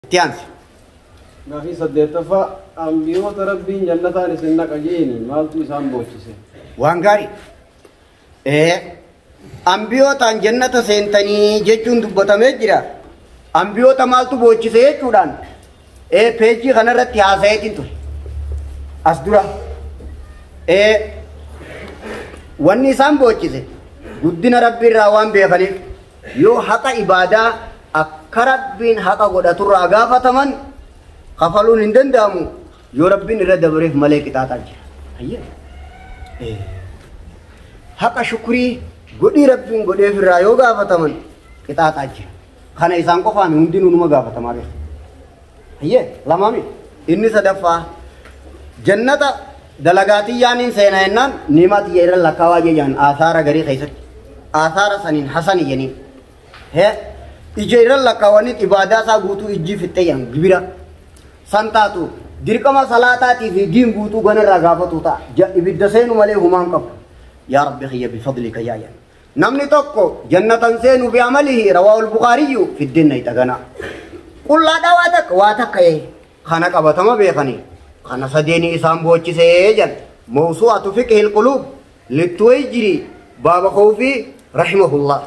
Itti aansi. Gaafii 8ffaa, Ambiyoota Rabbiin jannataan isin naqa jeeni maaltu isaan boochise? Waan gaarii. Ee, ambiyootaan jannata seentanii jechuun dubbatamee jira. Ambiyoota maaltu boochise jechuudhaan ee peejii kanarratti haasa'eetiin ture. As dura. Ee, wanni isaan boochise guddina Rabbii irraa waan beekaniif yoo haqa ibaadaa akka Rabbiin haqa godhaturraa gaafataman kafaluun hin danda'amu, yoo Rabbiin irra dabareef malee qixaaxaa jira. Hayyee. Haqa shukrii godhii Rabbiin godheef irraa yoo gaafataman qixaaxaa jira. Kana isaan qofaan hundinuu numa gaafatamaa beeka. Hayyee, lamaami. Inni sadaffaa, jannata dalagaatiyyaaniin seena jennaan niimaa tiyya irra lakkaawaa jejaan aasaara garii keessatti. Aasaara saniin hasani jeniin. Hee, ija irra lakkaawaniin ibaadaa isaa guutuu ijjii fixxee jedhan gibira. San taatu dirqama salaataatii fi diin guutuu ganarraa gaafatu ta'a. Ibidda seenu malee humaan qabu. Yaa Rabbi kiyya, bifadlika yaa jedhan. Namni tokko jannatan seenu bi amalihi, rawaahul Bukaariyyu fiddeen ixa ganaa. Qullaadhaa waa takka waa takka ee kana qabatama beekanii kana sadeeni isaan boochisee jedhan. Mawsuu'atu fiqhil quluub littuwayjiri baaba khawfii rahimahullah.